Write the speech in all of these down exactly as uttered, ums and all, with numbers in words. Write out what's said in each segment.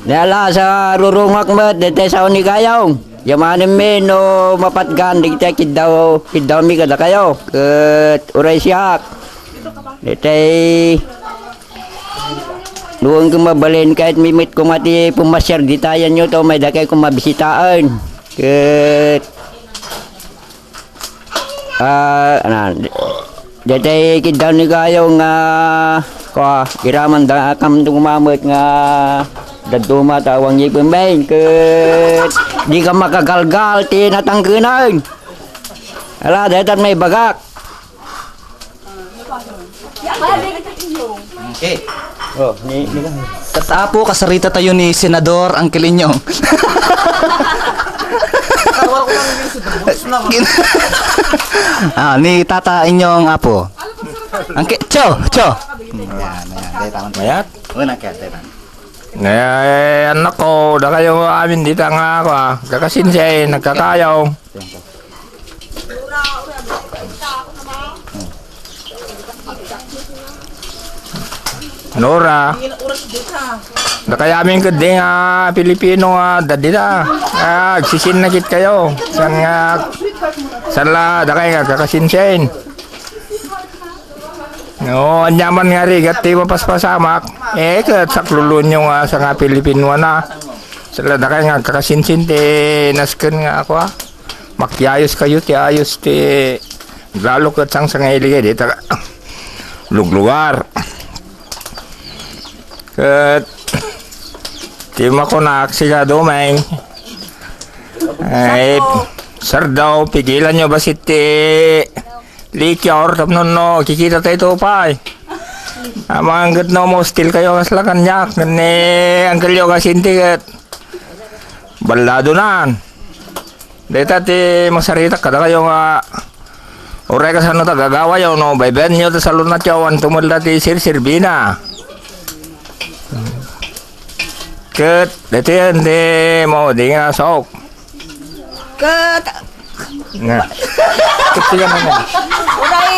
Ni ala sa rurungak met, daytay sao ni Gayong. Yamanen mi no mapatgan, dagiti kiddaw, kiddawmi kadakayo. Ket uray siak. Daytay, duon ket mabalin, ket mimit koma ti pumasiar ditayenyo to, may dakay koma bisitaen. Ket Ah, anan. Daytay kiddaw ni Gayong nga, kua, iraman da kam tumamet nga dadduma ta awan ngipen bain ket di ka makagalgal ti natangkenan. Ala, daytan may bagak. Okay. Oh, ni, ni Ket apo, kasarita tayo ni Senador Uncle Inyong. Ah, ni Tata Inyong apo. Uncle, Cho, Cho. Ayan, ayan. Dahil tama. Mayat? Una, kaya, dahil tama. Eh, anak ko, dakayo amin dita nga ako, ah. Kakasinsiay, nagkakayaw. Nora. Dakayamin ketdi nga Pilipino nga adda dita. Ah, agsisin na ketkayo. Saan nga, saan la, dakay nga kakasinsin. No, anyaman nga rigat ti mapaspasamak. Eh, ket saklulunyo nga sa nga Pilipino na. Saan la, dakay nga kakasinsin ti nasken nga ako, ah. Makiayos kayo ti ayos ti lalo ket sangsangaili kay dita luglugar. Ket ti makunak, siga Dumeng, ay, Sardaw, pigilan nyo basit ti liquor tapno no kikita tayo to pay. Amang ket no ma-hostil kayo kasla kaniak, ken ni Uncle yo kasinti ket ballado nan. Dayta ti masaritak kadakayo nga uray kasano ta gagawayo no baybayanyo ta salunatyo awan tumella ti sirsirbina. Ket daytoy ti maudi nga sok. Ket Na. Ket ti ano na. Uray,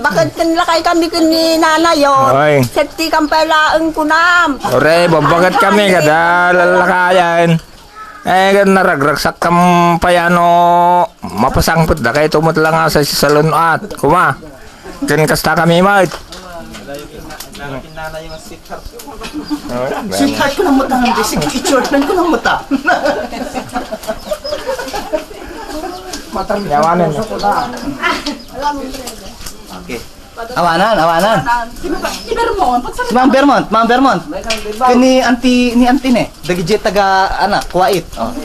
bakit ken lakay kami ken ni nanayo? Oy. Safety kam pay laeng kunam. Uray, babbaket kami kada lalakayan. Eh, kan naragragsak kam pay ano, mapasangpet da kay tumutla nga sa salon at kuma. Ken kasta kami met. Sweetheart ko lang mata, hindi. Sige, i-short man ko lang mata. Yawanan na. Okay. Awanan, awanan. Si Ma'am Vermont, pagsalita. Si Ma'am Vermont, Ma'am Vermont. Kani auntie, ni auntie ne. Dagiti taga, anak, kuwait. Oh.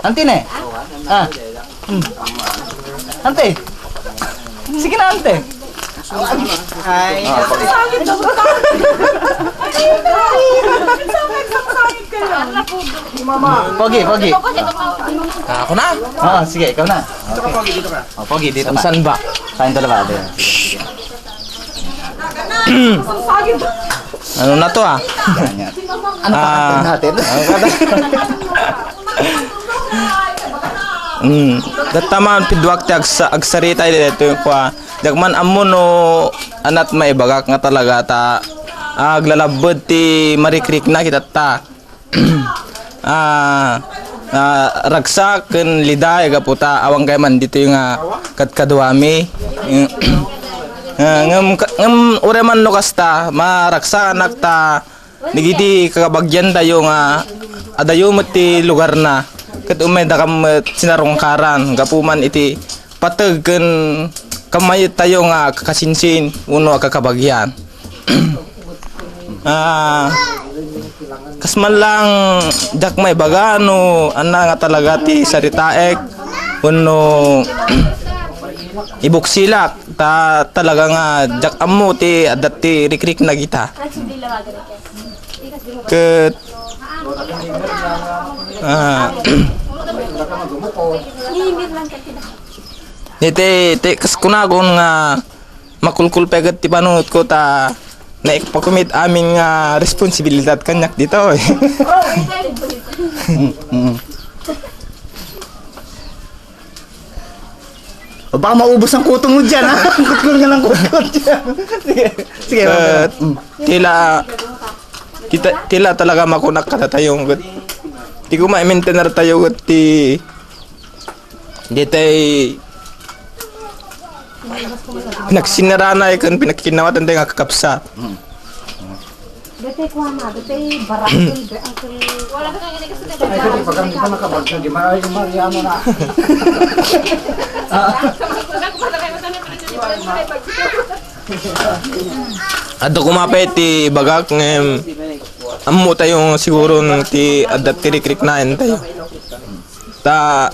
Auntie ne. Ah. Hmm. Ante. Sige na, ante. Ay. Pogi, pogi. Ah, ako na? Ah, sige, ikaw na. Okay. Oh, pogi, dito ka. Saan ba? Kain talaga, ate. Ano na to, ah? Yan, yan. Ano pa Ah. natin? Ang kada- Mm. Dataman piduak ti agsa-, agsarita dito yung kwa. Diak man ammo no anat maibagak nga talaga ta, ah, aglalabbed ti marikrikna kitatta. Ah, ah, ragsak ken liday gapu ta awan kay man ditoy nga kadkaduami. Ah, ngem, ngem uray man no kasta, maragsak anak ta Dagiti kakabagyan tayo nga adayo met ti lugarna, ket umay dakam met sinarungkaran gapu man iti pateg ken kamayet tayo nga agkakasinsin wenno agkakabagyan. Ah, kas man lang diak maibaga no anna nga talaga ti saritaek wenno ibuksilak ta talaga nga diak ammo ti adda ti rikrikna kita. Ket, ah, iti, iti, kas kunakon nga makulkul pay ket ti panunotko ta naikpakumit amin nga responsibilidad kaniak ditoy. Mm, mm. Baka maubos ang kuto mo dyan, ha? Kutkot nga ng kutkot dyan. Sige, sige, Ket, Ma'am. Mm. tila, tita-, tila talaga makunak kadatayo, ket ti koma i-maintainer tayo, ket ti, ditay pinagsinnaranay ken pinagkikinawatan tayo nga kakabsat. Mm. Dati kuha na, dati barak, dati ang Ay, dati, pag ang isa nakabag na, di ma-, ay, di ma-, ano na. Adda koma pay ti ibagak ngem ammo tayo nga siguro ti adda ti rikriknaentayo. Ta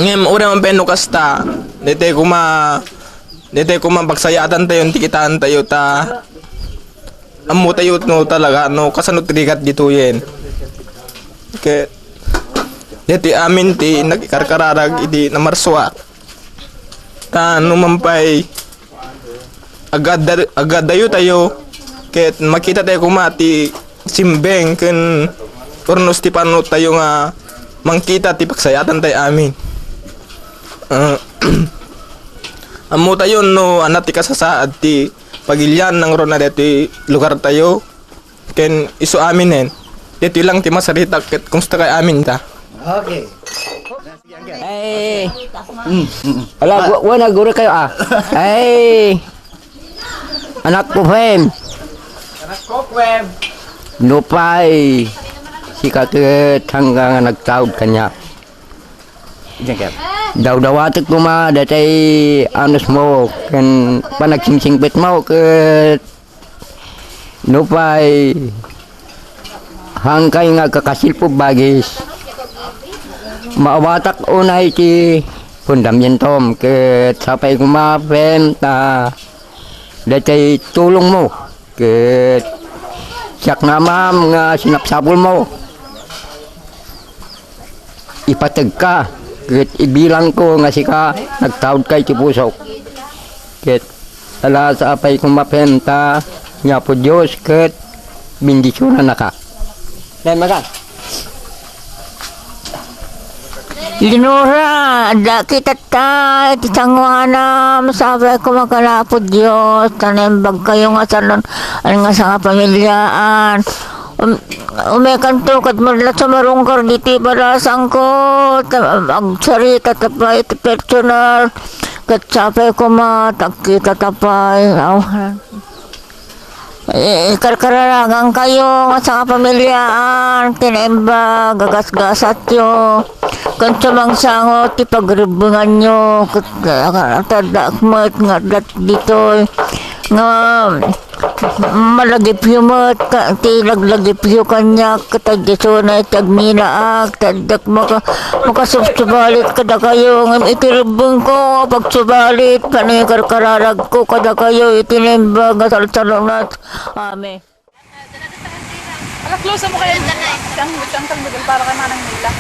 Ngem, uray man pay no kasta, daytoy koma, daytoy koma pagsayaatantayo ti kitaentayo ta ammotayo no talaga no kasano ti rigat ditoyen. Ket, daytoy amin ti nakikarkararag iti namarsua. Ta no man pay agada-, agadayo tayo, ket makita tayo koma ti simbeng ken urnos ti panotayo nga mangkita ti pagsayaatan tayo amin. Ah, ammo tayo no ania ti kasasaad ti pagilian nangruna daytoy lugar tayo. Ken isu aminen. Ditoy lang ti masaritak ket kumusta kay amin ta. Okay. Ay. Mm, mm, mm. Ala, Ah. wa-, wa naguri kayo, ah. Ay. Anak ko, Fem. Anak ko, Fem. Nupay. Sika ket hanggang nga nagtaud kanya. Diyan ka. Dawdawatek koma, datay anus mo, ken panagsingsingsingpet mo, ket Nupay hangkay nga agkakasilpo bagis, maawatak unay ti pundamientom, ket sapay koma, Fem, ta daytay tulongmo, ket siak nga amam nga sinapsapulmo. Ipategka, ket ibilangko nga sika nagtaudka iti pusok. Ket ala, sapay koma, Fem, ta ni Apo Dios ket bendisionannaka. Dai, magan. Lenora, adda kitatta iti sangoanam, sapay koma ken Apo Dios, ta naimbag kayo nga sanon, nga sangapamiliaan. Um, Umekanto ket met la sumarungkar ditoy balasangko, ta agsarita ta pay iti personal, ket sapay koma ta agkitata pay. Awan. Eh, karkararagankayo nga sangapamiliaan, ti naimbag, agasgasatyo, ken sumangsango ti pagrebbenganyo, ket, ah, ta addaak met nga adda ditoy, nga Malagipyo met ka, ti laglagipyo kaniak, ket adda isuna iti agminaak, ta addak maka-, makasubsubalit kadakayo, ngem iti rebbengko, pagsubalit, panikarkararagko kadakayo, iti naimbag a salsalunat. Amen. Ala, close mo kayo. Siyang, siyang tanggol para kay Manang Mila.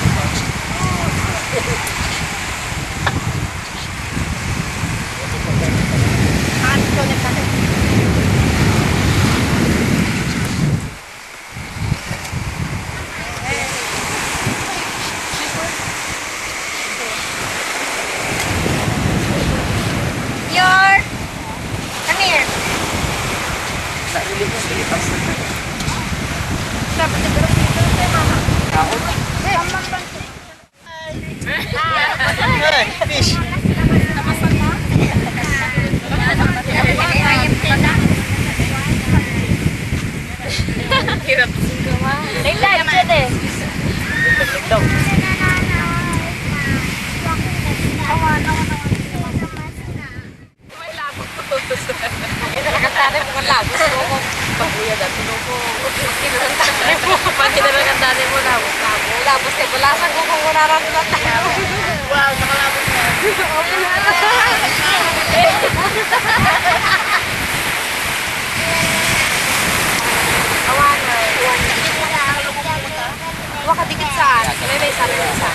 Your, come here. Dapat nagkaroon dito kay mama. Hey, fish. Hirap. Lain-lain siya, te. May labos. Ay, talagang tanay mo, labos ko. Pagbuya dati, no, ko. Pag kinalagan tanay mo, labos, labos. Labos, eh, balasan ko kung wala na lang tayo. Wow, nakalabos na. Awan, eh. Awan. Wa kadikit saan? May, may isa, may isa.